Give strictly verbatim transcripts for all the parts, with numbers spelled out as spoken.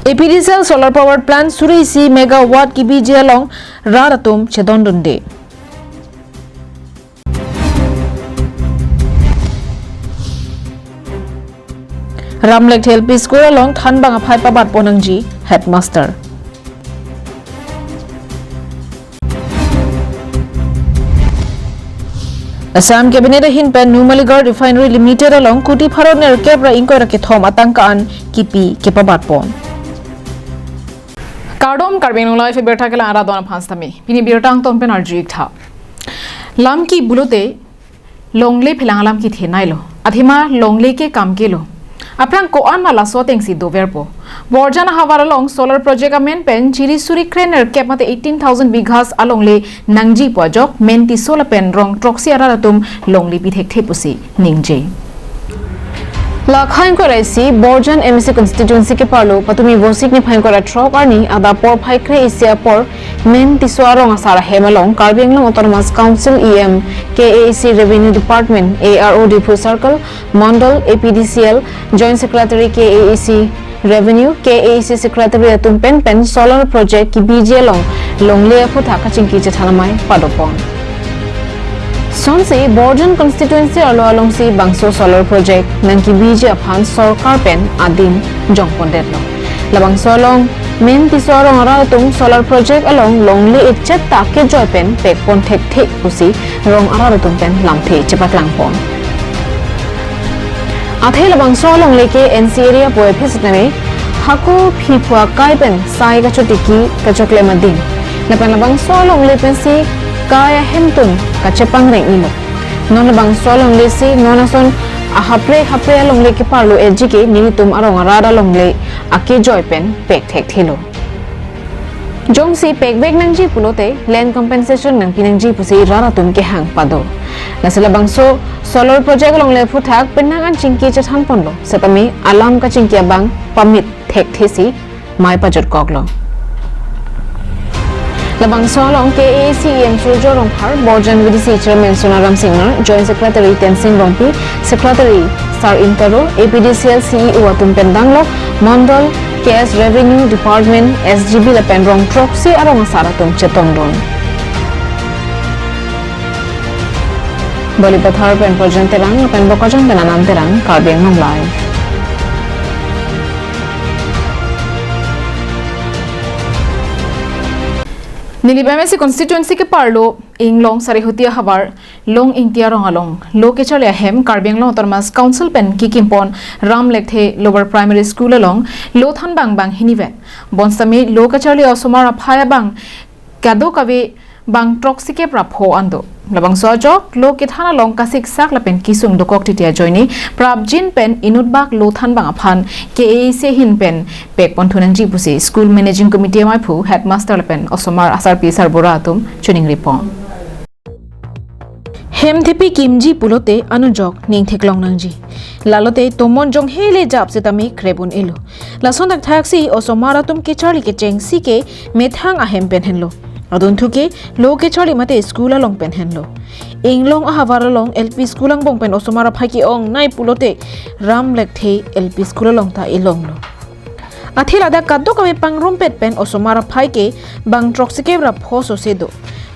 A P D C L solar power plant suri isi megawatt kebiji along rat atum chedondunde. Ram Lekthe L P School along thanbang aphai pabatpon nangji headmaster. Assam Cabinet ahin pen Numaligarh Refinery Limited along kuti pharo nerkep ra ingkoi ra kethom atangka an kipi kepabatpon. Kardom, Karbi Anglong Live abirta kelang arat don aphan sitame pini birta angton pen arju-ik tha. Lam ke pulote longle phelang alam kethe nailo. Athema longle ke kam kelo. Aphrang ko-an ma laso atengsi doverpo. Borjan ahavar along solar project amen pen chiri suri krenerkep mate eighteen thousand bighas alongle nangjipo ajok, men Tisso lapen rong throksi arat atum longle pi thekthe pusi ningje. Lakha ingkoi ra isi Borjan M A C constituency keparlo patumi Vosik niphai ingkoi ra throk arni adap porphai kre-isi apor men Tisso arong asar ahem along Karbi Anglong Autonomous Council E M, K A A C Revenue Department, A R O Diphu Circle, Mondol, A P D C L, Joint Secretary K A A C Revenue, K A A C Secretary atum pen pen solar project kebiji along longle aphuthak kachingki chethan amei padopon. Sonsi Borjan constituency arlo alongsi bangso solar project nangkebiji aphan sorkar pen adim jongpondetlo. Labangso along men Tisso arong arat atum solar project along longle echet ta kejoi pen pekpon thekthe pusi rong arat atum pen lamthe chepaklangpon. Athe labangso alongle ke N C area pu aphi sitame hako phi phu akai pen sai kachotiki kachoklem adim. Lapen labangso alongle pensi kai ahemtun kachepangreng-ilo. Non labangso alongle si non ason ahapre hapre alongle keparlo ejike nelitum arong arat alongle akejoi pen pek thekthelo. Jongsi pekvek nangji pulote land compensation nangpi nangji pusi rat atum kehang pado. Lasi labangso solar project alongle aphuthak penang an chingki chethanponlo. Setame alam kachingki abang pamit thekthesi mei pajutkoklo. Labangso along K A A C E M Surjya Rongphar, Borjan V D C Chairman Sonaram Singnar, Joint Secretary Tensing Rongpi, Secretary Sar Ingtaro, A P D C L C E O atum pen danglok, Mondol, K S Revenue Department, S G B lapen rong throksi arong asar atum chetongdun. Balipathar pen Projan Terang, pen Bokajan pen Anand Terang, Karbi Anglong Live. Nilip M A C constituency keparlo Inglong Sarihuti ahavar Long Ingti arong along lo kecharli ahem Karbi Anglong Autonomous Council pen kikimpon Ram Lekthe Lower Primary School along lo thanbang bang hinivet. Bonsitame lo kecharli osomar aphai abang kadokave bang throksikep ra pho an do. Labangso ajok lo kethan along kasiksak lapen kesung dokok titi ajoine prapjin pen inutbak lo thanbang aphan K A A C ahin pen pekpon thu nangji pusi School Managing Committee amaiphu, headmaster lapen osomar asarpi sarbura atum choningripon. Hem thepi kimji pulote anujok ning theklong nangji. Lalote tomon jong hele jap setame krep un-elo. Lason thakthaksi osomar atum kecharli kechengsi ke methang ahem pen henlo. Adunthu ke lo kecharli mate school along pen henlo. Inglong ahavar along L P school angbong pen osomar aphai ke-ongnei pulote Ram Lekthe L P school along ta elonglo. Athe ladak kadokave pangrumpet pen osomar aphai ke bang throksikep ra pho sose do.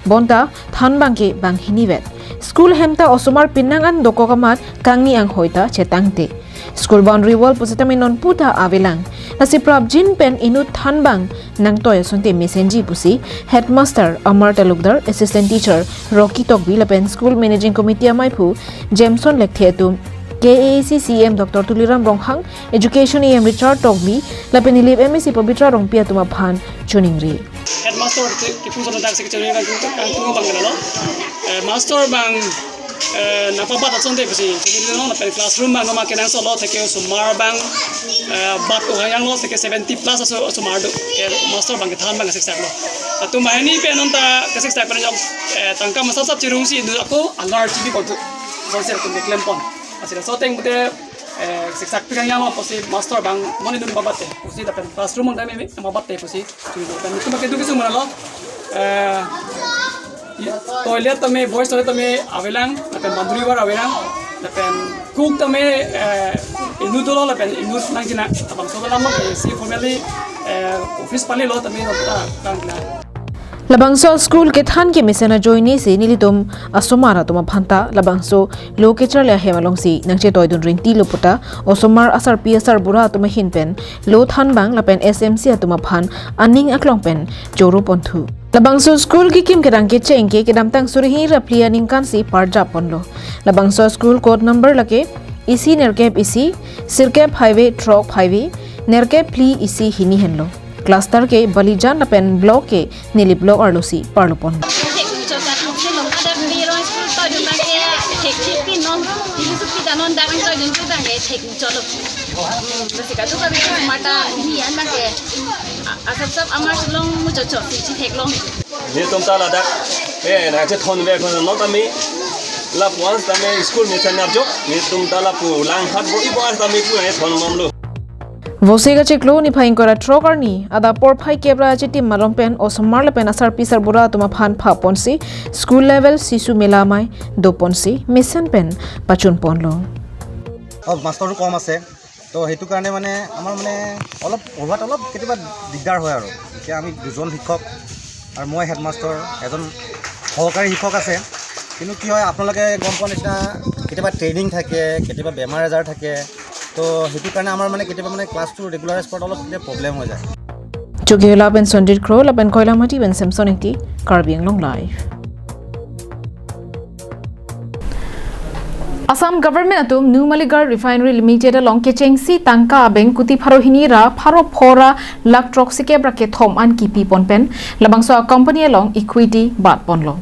Bonta thanbang ke bang hinivet. School hem ta osomar penang an dokok amat kangni anghoi ta chetangte. School boundary wall pusitame nonpu ta avelang. Lasi prapjin pen inut thanbang nangtoi asonte mesenji pusi Headmaster Amar Talukdar, Assistant Teacher Rocky Tokbi lapen School Managing Committee amaiphu Jameson Lekthe atum K A A C C E M Doctor Tuliram Ronghang, Education E M Richard Tokbi, lapen Nilip M A C Pabitra Rongpi atum aphan choningri. Headmaster ke, kephu son dak secretary kan tu, kan tu bang lo. Eh, master bang, eh, nangpabat asonte pusi. Jadi lo lapen classroom bang nama kenangsot lo, theke osomar bang, eh, bat ohayang lo, theke seventy plus aso, osomar do. Ke master bang kethan bang siksak lo. Atum bahini pen nonta kesiksak pen jong, eh, tangka masap sap chirungsi inut ako alar chibi kontu. Sonsel tum klempon. Asira soteng pute, eh, siksak pikang yang lo pusi master bang moni dun mabatte. Pusi lapen classroom bang dami mabatte pusi. Chungko pen itu pakai duki sumana lo. Eh, ya, toilet tame, boys toilet tame avelang, lapen boundary wall avelang, lapen cook tame, eh, inut dolo, lapen inut nangjinak, abang soba lam lo, eh, si formally, Eh, office pale lo tame no ta tangla. Labangso school kethan kemesen ajoinesi nelitum asomar atum aphanta labangso lo kecharli ahem alongsi nangchetoidun rinti lo puta osomar asarpi asarbura atum ahin pen lo thanbang lapen S M C atum aphan aning aklong pen choro ponthu. Labangso school kekim kedang kecheng ke kedamtang suri hini ra phli aningkansi parjap ponlo. Labangso school code number lake isi nerkep isi, sirkep highway throk highway, nerkep phli isi hini henlo. Cluster ke Balijan lapen block ke Nilip block arlosi parlo pon. Asap sap amar sulong mucho cho si si theklong. Netum ta ladak, eh, nangchethon ve kon no tame, lapu-an tame school mesen arjok, netum ta lapu langhat bo ibo-an tame pu nangchethon mamlo. Vosik achiklo niphai ingkoi ra throk arni adap porphai kep ra achitim malom pen osomar lapen asarpi sarbura atum aphan pha ponsi school level Sishu Mela amei do ponsi mesen pen pachun ponlo. অ, মাষ্টৰো কম আছে। তো সেইটো কাৰণে মানে আমাৰ মানে অলপ পঢ়োৱাত অলপ কেতিয়াবা দিগদাৰ হয় আৰু। এতিয়া আমি দুজন শিক্ষক আৰু মই হেডমাষ্টৰ, এজন সহকাৰী শিক্ষক আছে। কিন্তু কি হয়, আপোনালোকে গম পোৱা নিচিনা কেতিয়াবা ট্ৰেইনিং থাকে, কেতিয়াবা বেমাৰ আজাৰ থাকে। তো সেইটো কাৰণে আমাৰ মানে কেতিয়াবা মানে ক্লাছটো ৰেগুলাৰাইজ কৰাত অলপ কেতিয়াবা প্ৰব্লেম হৈ যায়। Chokihola pen Sanjit Kro lapen Koilamati pen Samson Engti, Karbi Anglong Live. Assam government atum Numaligarh Refinery Limited along kechengsi tangka abeng kuti pharo hini ra pharo pho ra lakh throksi kep ra kethom an kipi pon pen labangso a company along equity bat ponlo.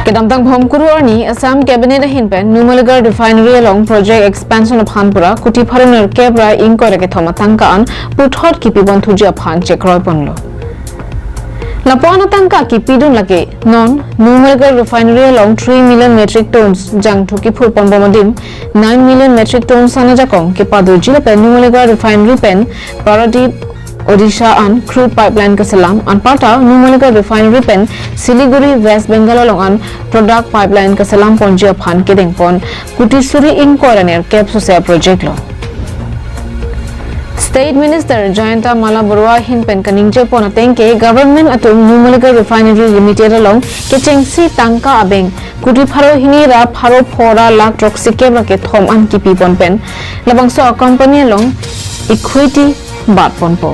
Kedamtang Bhomkuru arni Assam Cabinet ahin pen Numaligarh Refinery along project expansion aphan pura kuti pharo nerkep ra ingkoi ra kethom atangka an puthot kipi ponthuji aphan chekroi ponlo. Lapu-an atangka kipidun lake non Numaligarh Refinery along three million metric tons jangthu kiphur pon bom adim nine million metric tons an ajakong kepadoji lapen Numaligarh Refinery pen Paradip Odisha an crude pipeline keselam, anparta Numaligarh Refinery pen Siliguri West Bengal along an product pipeline keselam ponji aphan kedeng pon kuti suri ingkoi ra nerkep sose a project lo. State Minister Jayanta Malla Baruah ahin pen kaningje pon ateng ke government atum Numaligarh Refinery Limited along kechengsi tangka abeng kuti pharo hini ra pharo pho ra lakh throksi kep ra kethom an kipi pon pen labangso a company along equity bat ponpo.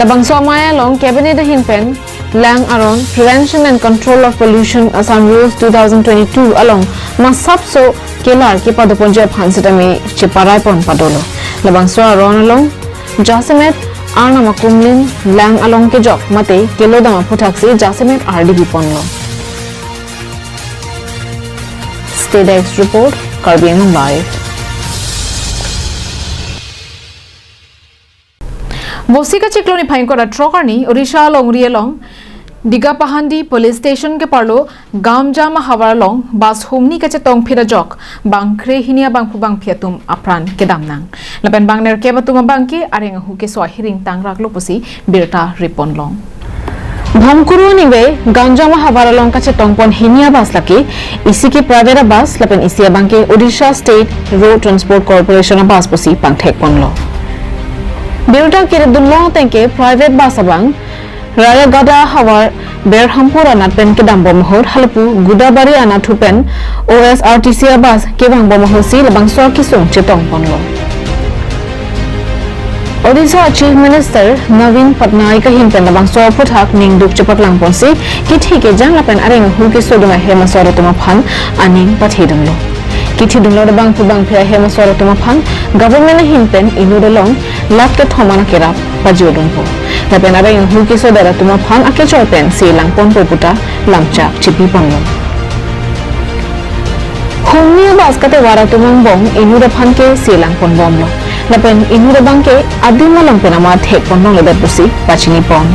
Labangso amei along Cabinet ahin pen Lang Aron Prevention and Control of Pollution Assam Rules two thousand twenty-two along masapso kelar kepado ponji aphan sitame cheparai pon padolo. Labangso aron along jasemet arnam akumlin lang along kejok mate kelodam aphuthaksi jasemet ardi ponlo. State Desk Report, Karbi Anglong Live. Vosik achiklo niphai ingkoi ra throk arni Odisha alongri along Digapahandi Police Station keparlo Gamjam ahavar along bus humni kachetong phit ajok bang kre hini abangphu bangphi atum apran kedam nang. Lapen bang nerkep atum abang ke areng ahu keso ahiring tangraklo pusi birta ripon long. Bhomkuru nive Gamjam ahavar along kachetong pon hini abus lake isi ke private abus lapen isi abang ke Odisha State Road Transport Corporation abus pusi pangthek ponlo. Birta kirit dunlong ateng ke private bus abang Rayagada ahavar Berhampur anat pen kedam bom ahut halapu Gudabari anatthu pen O S R T C abus kevang bom ahutsi labangso akesung chetong ponlo. Odisha Chief Minister Naveen Patnaik ahin pen labangso aphuthak ningduk chepaklang ponsi kithi kejang lapen areng ahu kesodun ahem asor atum aphan aning pathedunlo. Kithidunlo abangphu bangphi ahem asor atum aphan government ahin pen inut along lakh kethom an akerap pajodunpo. Lapen areng ahu kesodet atum aphan akechoi pen selang ponpo puta lamchak chipi ponlo. Humni abus katovar atum angbong inut aphan ke selang pon bomlo. Lapen inut abang ke adim along pen ama thek pon longledet pusi pachini pon.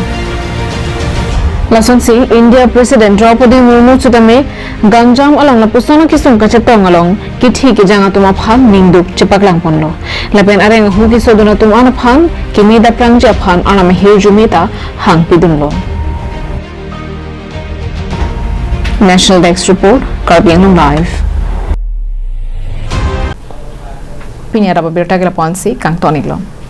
Lasonsi India President Draupadi Murmu sitame Gamjam along lapuson akesung kachetong along kithi kejang atum aphan ningduk chepaklang ponlo. Lapen areng ahu kesodun atum an aphan keme daprangji aphan arnam ahirjume ta hangpidunlo. National Desk Report, Karbi Anglong Live. Pini adap abirta ke lapu-ansi kangton-iklo.